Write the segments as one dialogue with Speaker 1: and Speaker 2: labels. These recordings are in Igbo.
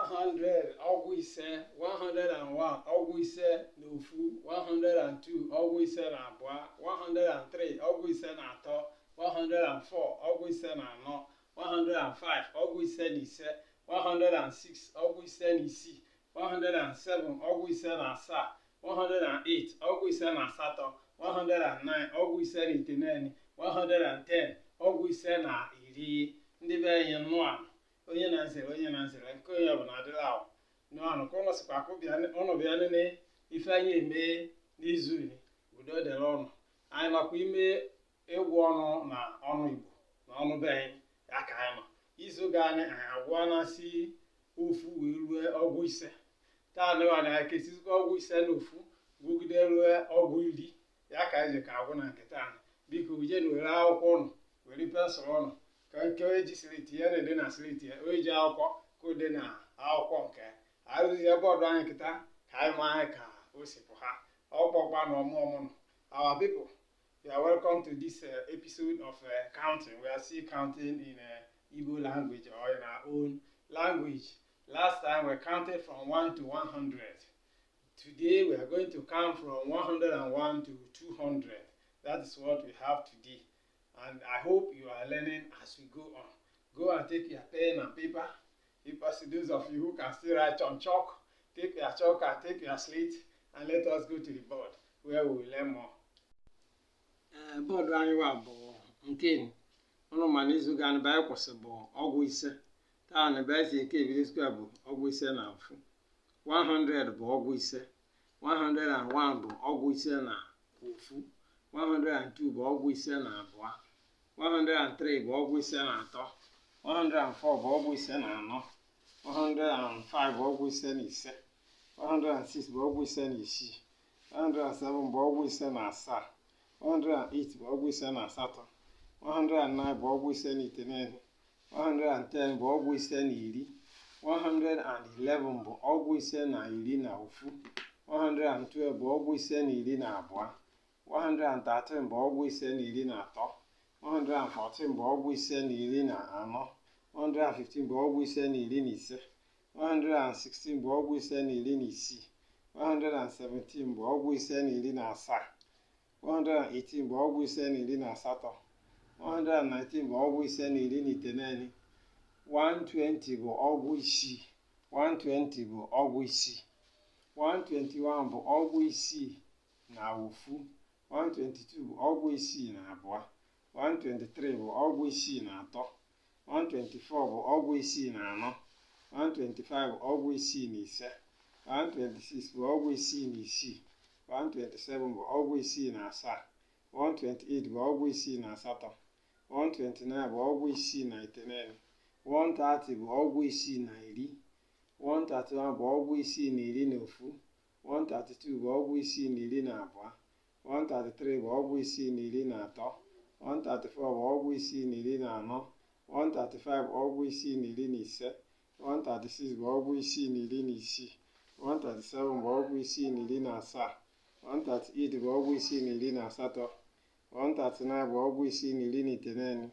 Speaker 1: 100 ọgụ ise, 101 ọgụ ise na ofu, 102 ọgụ ise na abụọ, 103 ọgụ ise na atọ, 104 ọgụ ise na anọ, 105 ọgụ ise na ise, 106 ọgụ ise na isii, 107 ọgụ ise na asaa, 108 ọgụ ise na asatọ, 109 ọgụ ise na itenaanị, 110 ọgụ ise na iri. Ndị be anyị, nnụọ, onye na nzere, onye na nzere nke onye ọbụla adịla ahụ nụanụ ka ụnụ sịkwa ka ụnụ bịa nene ife anyị eme n'izu iri. Udo dịrị ụnụ. Anyị nọkwa ime ịgwụ ọnụ na ọnụ Igbo na ọnụ be anyị ya ka anyị nọ. Izu ga anyị, anyị agwụọ na si ofu wee rue ọgụ ise. Taa nụwa na anyị kesizikwa ọgụ ise na ofu gwugide rue ọgụ iri ya ka anyị ji ka agwụ na nke taa. Biko, uje na were akwụkwọ ụnụ, were pencil ụnụ, ka nke onye ji slate ya na-ede na slate ya, onye ji akwụkwọ ka o de na akwụkwọ nke arụzie board anyị kịta ka anyị maa ka o si pụ ha ọkpọkpa na ọmụ ọmụnụ. Our people, you are welcome to this episode of counting. We are still counting in Igbo language or in our own language. Last time we counted from 1 to 100. Today we are going to count from 101 to 200. That is what we have today, and I hope you are learning as we go on. Go and take your pen and paper. If possible, those of you who can still write on chalk, take your chalk and take your slate, and let us go to the board where we will learn more. Board anyị wa bụ nke ụnụ ma n'izu gara ebe anyị kwụsị bụ ọgụ ise. Taa na ebe anyị si eke ebido square bụ ọgụ ise na ofu. 100 bụ ọgụ ise, 101 bụ ọgụ ise na ofu, 102 bụ ọgụ ise na abụọ, 103 bụ ọgụ ise na atọ, 104 bụ ọgụ ise na anọ, 105 bụ ọgụ ise na ise, 106 bụ ọgụ ise na isii, 107 bụ ọgụ ise na asaa, 108 bụ ọgụ ise na asatọ, 109 bụ ọgụ ise na itenaanị, 110 bụ ọgụ ise na iri, 111 bụ ọgụ ise na iri na ofu, 112 bụ ọgụ ise na iri na abụọ, 113 bụ ọgụ ise na iri na atọ, 114 bụ ọgụ ise na iri na anọ, 115 bụ ọgụ ise na iri na ise, 116 bụ ọgụ ise na iri na isii, 117 bụ ọgụ ise na iri na asaa, 118 bụ ọgụ ise na iri na asatọ, 119 bụ ọgụ ise na iri na itenaanị, 120 bụ ọgụ isii, 120 bụ ọgụ isii, 121 bụ ọgụ isii na ofu, 122 bụ ọgụ isii na abụọ, 123 bụ ọgụ isii na atọ, 124 bụ ọgụ isii na anọ, 125 bụ ọgụ isii na ise, 126 bụ ọgụ isii na isii, 127 bụ ọgụ isii na asaa, 128 bụ ọgụ isii na asatọ, 129 bụ ọgụ isii na itenaanị, 130 bụ ọgụ isii na iri, 131 bụ ọgụ isii na iri na ofu, 132 bụ ọgụ isii na iri na abụọ, 133 bụ ọgụ isii na iri na atọ, 134 bụ ọgụ isii na iri na anọ, 135 bụ ọgụ isii na iri na ise, 136 bụ ọgụ isii na iri na isii, 137 bụ ọgụ isii na iri na asaa, 138 bụ ọgụ isii na iri na asatọ, 139 bụ ọgụ isii na iri na itenaanị,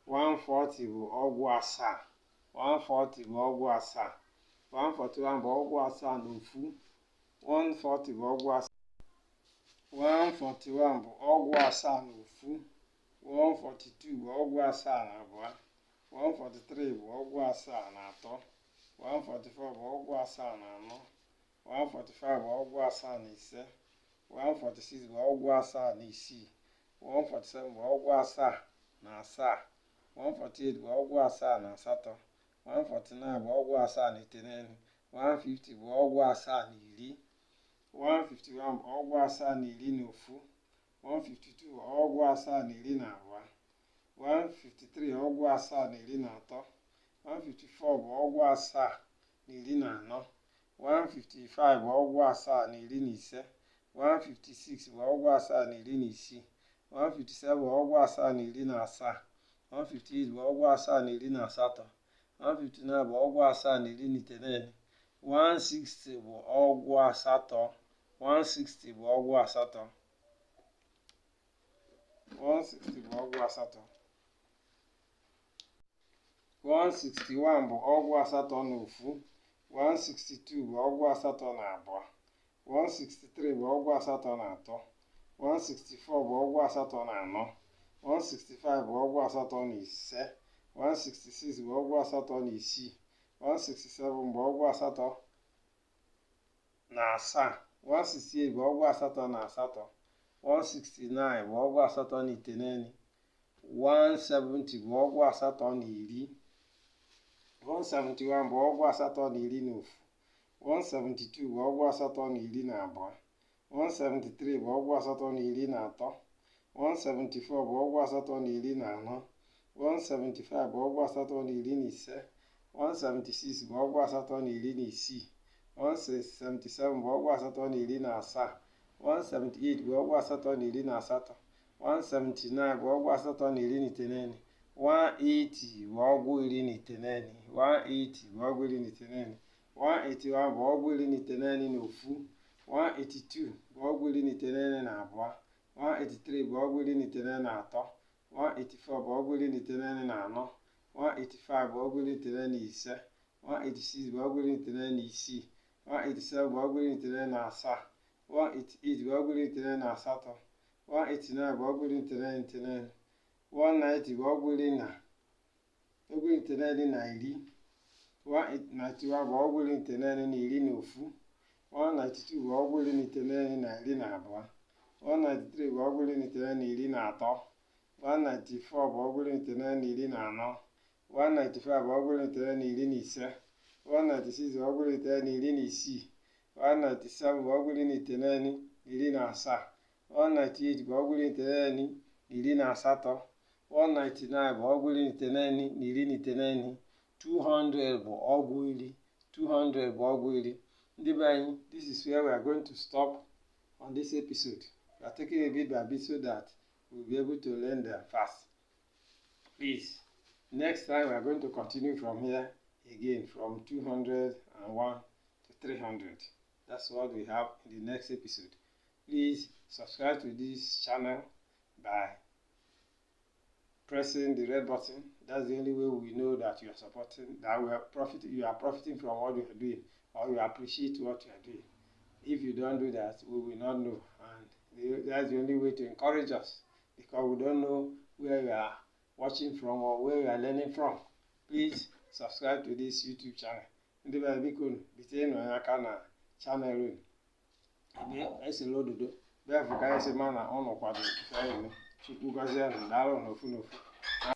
Speaker 1: 140 bụ ọgụ asaa, 140 bụ ọgụ asaa, 141 bụ ọgụ asaa na ofu, 140 bụ ọgụ asaa, 141 bụ ọgụ asaa na ofu, 142 bụ ọgụ asaa na abụọ, 143 bụ ọgụ asaa na atọ, 144 bụ ọgụ asaa na anọ, 145 bụ ọgụ asaa na ise, 146 bụ ọgụ asaa na isii, 147 bụ ọgụ asaa na asaa, 148 bụ ọgụ asaa na asatọ, 149 bụ ọgụ asaa na itenaanị, 150 bụ ọgụ asaa na iri, 151 bụ ọgụ asaa na iri na ofu, 152 bụ ọgụ asaa na iri na abụọ, 153 ọgụ asaa na iri na atọ, 154 bụ ọgụ asaa na iri na anọ, 155 bụ ọgụ asaa na iri na ise, 156 bụ ọgụ asaa na iri na isii, 157 bụ ọgụ asaa na iri na asaa, 158 bụ ọgụ asaa na iri na asatọ, 159 bụ ọgụ asaa na iri na itenaanị, 160 bụ ọgụ asatọ, 160 bụ ọgụ asatọ, 160 bụ ọgụ asatọ, 161 bụ ọgụ asatọ na ofu, 162 bụ ọgụ asatọ na abụọ. 163 bụ ọgụ asatọ na atọ. 164 bụ ọgụ asatọ na anọ. 165 bụ ọgụ asatọ na ise. 166 bụ ọgụ asatọ na isii. 167 bụ ọgụ asatọ na asaa. 168 bụ ọgụ asatọ na asatọ. 169 bụ ọgụ asatọ na iteghete. 170 bụ ọgụ asatọ na iri. 171 bụ ọgụ asatọ na iri na ofu. 172 bụ ọgụ asatọ na iri na abụọ. 173 bụ ọgụ asatọ na iri na atọ. 174 bụ ọgụ asatọ na iri na anọ. 175 bụ ọgụ asatọ na iri na ise. 176 bụ ọgụ asatọ na iri na isii. 177 bụ ọgụ asatọ na iri na asaa. 178 bụ ọgụ asatọ na iri na asatọ. 179 bụ ọgụ asatọ na iri na iteghete. 180 bụ ọgụ iri na iteghete. 180 bụ ọgụ iri na iteghete. 181 bụ ọgụ iri na iteghete na ofu. 182 bụ ọgụ iri na iteghete na abụọ. 183 bụ ọgụ iri na iteghete na atọ. 184 bụ ọgụ iri na iteghete na anọ. 185 bụ ọgụ iri na iteghete na ise. 186 bụ ọgụ iri na iteghete na isii. 187 bụ ọgụ iri na iteghete na asaa. 188 bụ ọgụ iri na iteghete na asatọ. 189 bụ ọgụ iri na iteghete na iteghete. 190 bụ ọgụ iri na ọgụ iteghete na iri. 191 bụ ọgụ iri iteghete na iri na ofu. 192 bụ ọgụ iri na iteghete na iri na abụọ. 193 bụ ọgụ iri na iteghete na iri na atọ. 194 bụ ọgụ iri na iteghete na iri na anọ. 195 bụ ọgụ iri na iteghete na iri na ise. 196 bụ ọgụ iri na iteghete na iri na isii. 197 bụ ọgụ iri na iteghete na iri na asaa. 198 bụ ọgụ iri na iteghete na iri na asatọ. 199 bụ ọgụ iri na iteghete na iri na iteghete. 200 bụ ọgụ iri. 200 bụ ọgụ iri. Ndị be anyị, this is where we are going to stop on this episode. We are taking a bit by bit so that we'll be able to learn them fast. Please, next time we are going to continue from here again, from 201 to 300. That's what we have in the next episode. Please subscribe to this channel by pressing the red button. That's the only way we know that you are supporting, that we are profiting, you are profiting from what you are doing, or you appreciate what you are doing. If you don't do that, we will not know, and that's the only way to encourage us, because we don't know where you are watching from or where you are learning from. Please subscribe to this YouTube channel. Ndị be anyị, biko bitenụ anyị aka na channel unu ebe esela ododo bịa fụ ka anyị si ma na ụnụ kwadoro ife anyị eme. Chukwu gọzie unu. Daalụ n'ofu n'ofu.